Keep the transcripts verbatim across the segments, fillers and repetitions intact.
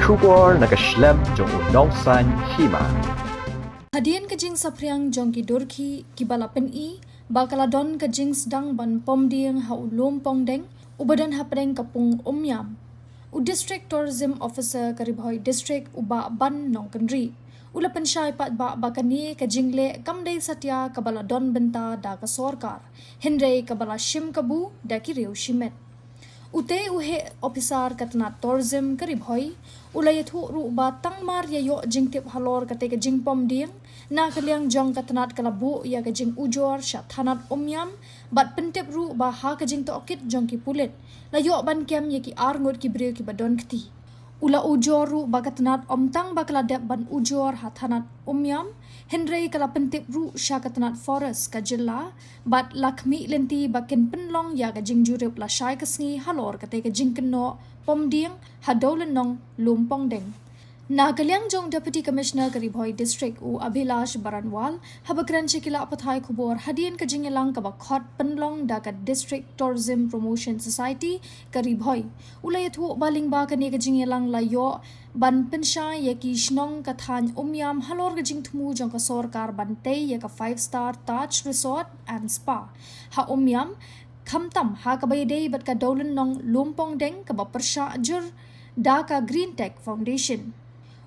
Khubor na ka shlem jong u nongsaiñ hima. Hadien ka jingsaphriang jong ki durkhih kiba la pyni ba ka la don ka jingsdang ban pom dieng ha u Lum Pongdeng uba don hapdeng ka pung Umiam, u District Tourism Officer ka Ri Bhoi District, u Bah Ban Nongkynrih, u la pynshai paidbah ba kane ka jingleh kam dei satia kaba la don bynta da ka sorkar, hynrei kaba la shim kabu da ki riew shimet. Utei u heh ophisar ka tnat tourism ka Ri Bhoi u la ïathuh ruh ba tang mar ïa ïoh jingtip halor katei ka jingpom dieng, na ka liang jong ka tnat ka la buh ïa ka jingujor sha thanat Umiam bad pyntip ruh ba ha ka jingtohkit jong ki pulit la ïoh ban kem ïa ki arngut ki briew kiba don kti. U la ujor ruh ba ka tnat ym tang ba ka la dep ban ujor ha thanat Umiam, hynrei ka la pyntip ruh sha ka tnat forest ka jylla bad la khmih lynti ba kin pynlong ïa ka jingjurip lashai ka sngi halor katei ka jingkynnoh pom dieng ha Dewlynnong Lum Pongdeng. Na ka liang jong Deputy Commissioner ka Ri Bhoi District, u Abhilash Baranwal, haba kren sha ki lad pathai khubor hadien ka jingïalang kaba khot pynlong da ka District Tourism Promotion Society ka Ri Bhoi, u la ïathuh ba lyngba kane ka jingïalang la ïoh ban pynshai ïa ki shnong ka thaiñ Umiam halor ka jingthmu jong ka sorkar ban tei ïa ka five star Taj Resort and Spa ha Umiam, khamtam ha kaba ïadei bad ka Dewlynnong Lum Pongdeng kaba pyrshah jur da ka Green Tech Foundation.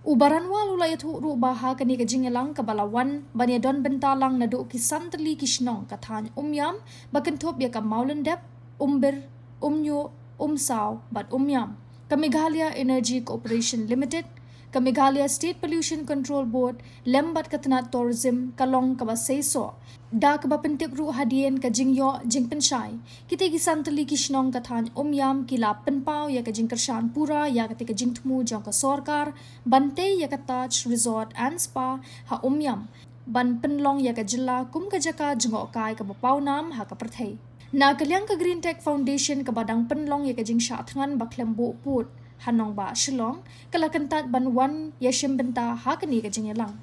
U Baranwal u la ïathuh ruh ba ha kane ka jingïalang kaba la wan ban ïadon bynta lang naduh ki san tylli ki shnong ka thaiñ Umiam, ba kynthup ïa ka Mawlyndep, Umbir, Umñiuh, Umsaw bad Umiam, ka Meghalaya Energy Corporation Limited, ka Meghalaya State Pollution Control Board lem bad ka tnat tourism ka long kaba seisoh, da kaba pyntip ruh hadien ka jingïoh jingpynshai, kitei ki san tylli ki shnong ka thaiñ Umiam ki la pynpaw ïa ka jingkyrshan pura ïa katei ka jingthmu jong ka sorkar ban tei ïa ka Taj Resort and Spa ha Umiam ban pynlong ïa ka jylla kum ka jaka jngohkai kaba pawnam ha ka pyrthei. Na ka liang ka Green Tech Foundation kaba dang pynlong ïa ka jingshah thngan ba khlem buh pud ha nongbah Shillong, ka la kyntait ban wan ïashim bynta ha kane ka jingïalang.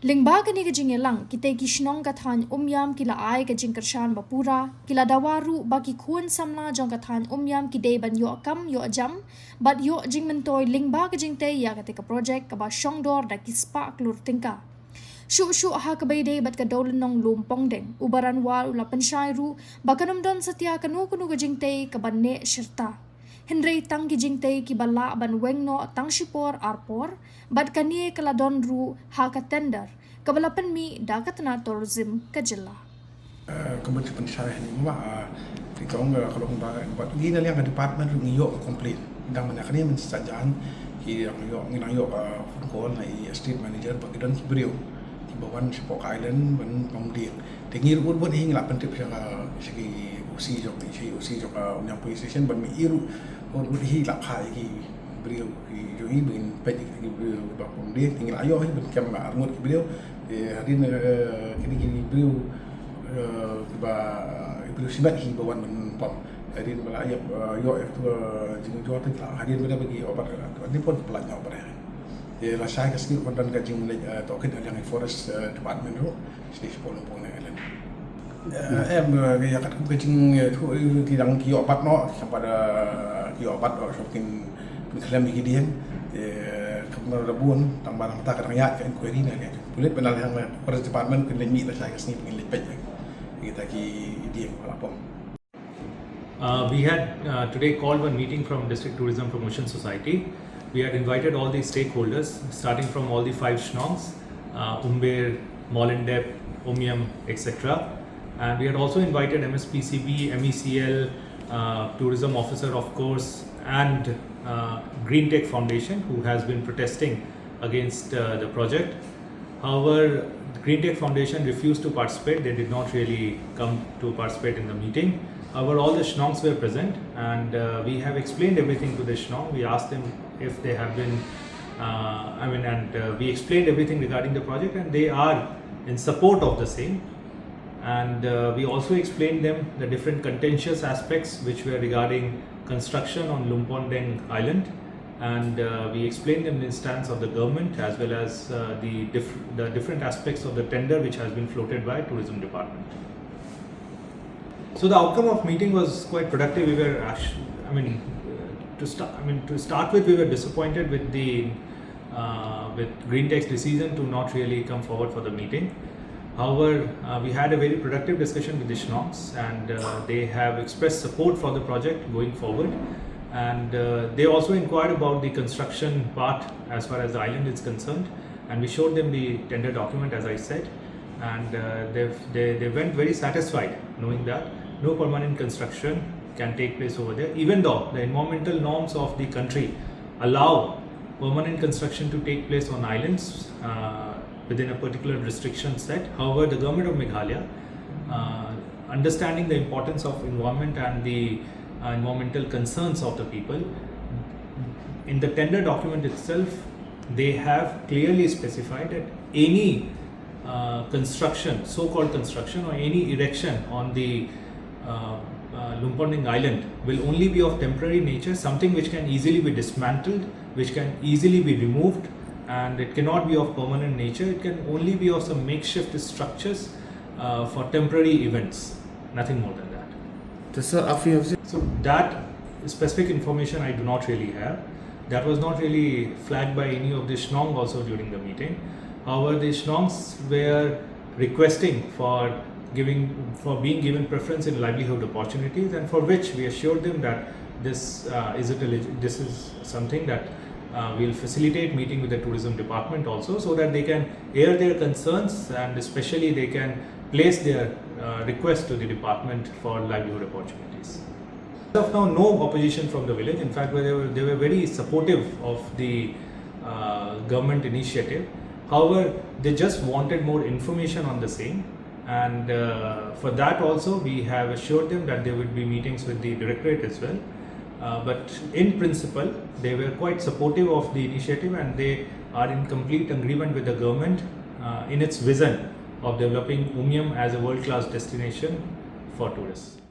Lyngba kane ka jingïalang, kitei ki shnong ka thaiñ Umiam ki la ai ka jingkyrshan ba pura, ki la dawa ruh ba ki khun samla jong ka thaiñ Umiam ki dei ban ïoh kam ïoh jam bad ïoh jingmyntoi lyngba ka jingtei ïa katei ka projek kaba shongdor da ki spah klur tyngka. Shuh shuh ha kaba ïadei bad ka Dewlynnong Lum Pongdeng, u Baranwal u la pynshai ruh ba kan ym don satia kano kano ka jingtei kaba neh shirta, hynrei tang ki jingtei kiba lah ban weng noh tang shipor arpor, bad kane ka la don ruh ha ka tender kaba la pynmih da ka tnat tourism ka jylla. Eh, ka mut pynshai hangne mo ba, ah, ki kong, eh, ka long ba, ba ngi na liang ka department ruh ngi ïoh ka complain. Dang mynta kane mynta sajan ki dang ïoh, ngi dang ïoh ka phone call na i estate manager ba ki don ki briew kiba wan shapoh ka island ban pom dieng. Te ngi ruh wut wut hi ngi la pyntip sha ka, sha ki O C jong, sha i O C jong ka Umiam Police Station ban mih ruh wut wut hi la phah ïa ki briew ki jong i ban peit ïa ki briew ba pom dieng. Te ngi la ïoh hi ban kem arngut ki briew. Te hadien, eh, kine ki briew, eh, kiba, eh, briew shimet hi ba wan ban pom. Hadien ba la ïap, eh, ïoh ïa tu, eh, jingujor te la hadien ba da ba ki obat ka la. Hadien pon ki plan ïa obat. Te lashai ka sngi ruh don ka jingmlei, eh, tohkit na liang i forest, eh, department ruh. Stage four Lum Pongdeng Island. Eh, em, eh, ïa katkum ka jing, eh, tu, eh, ki dang ki ïoh bat noh, ki dang pat, eh, ki ïoh bat noh, shuh kin, kin khlem ïa ki dieng, eh, ka pynban da bun, tang ba nangta ka dang ïaid ka inquiry na liang jong pulit, bad na liang, eh, forest department kin leit mih lashai ka sngi kin leit peit ïa kita ki dieng ba la pom. Uh, we had, uh, today called one meeting from District Tourism Promotion Society. We had invited all the stakeholders, starting from all the five shnongs, uh, Umber, Mawlyndep, Umiam, et cetera. And we had also invited M S P C B, M E C L, uh, tourism officer, of course, and, uh, Green Tech Foundation, who has been protesting against, uh, the project. However, the Green Tech Foundation refused to participate. They did not really come to participate in the meeting. However, all the shnongs were present, and, uh, we have explained everything to the shnong. We asked them if they have been, uh, I mean, and, uh, we explained everything regarding the project, and they are in support of the same. And, uh, we also explained them the different contentious aspects which were regarding construction on Lum Pongdeng Island. And, uh, we explained them the stance of the government as well as, uh, the diff-, the different aspects of the tender which has been floated by Tourism Department. So the outcome of meeting was quite productive. We were actu-, I mean, uh, To start, I mean, to start with, we were disappointed with the uh, with Greentech's decision to not really come forward for the meeting. However, uh, we had a very productive discussion with the Shnongs, and uh, they have expressed support for the project going forward. And uh, they also inquired about the construction part as far as the island is concerned, and we showed them the tender document, as I said, and uh, they, they, they went very satisfied knowing that no permanent construction can take place over there, even though the environmental norms of the country allow permanent construction to take place on islands uh, within a particular restriction set. However, the government of Meghalaya, uh, understanding the importance of environment and the uh, environmental concerns of the people, in the tender document itself, they have clearly specified that any uh, construction, so-called construction, or any erection on the uh, uh, Lumponding Island will only be of temporary nature, something which can easily be dismantled, which can easily be removed, and it cannot be of permanent nature. It can only be of some makeshift structures uh, for temporary events, nothing more than that. Te sir, afi So that specific information I do not really have. That was not really flagged by any of the Shnong also during the meeting. However, the Shnongs were requesting for giving for being given preference in livelihood opportunities, and for which we assured them that this uh, is it a, this is something that uh, we'll facilitate meeting with the tourism department also, so that they can air their concerns and especially they can place their uh, request to the department for livelihood opportunities. As of now, no opposition from the village. In fact, they were, they were very supportive of the uh, government initiative. However, they just wanted more information on the same. And uh, for that also, we have assured them that there would be meetings with the directorate as well. Uh, but in principle, they were quite supportive of the initiative, and they are in complete agreement with the government uh, in its vision of developing Umiam as a world-class destination for tourists.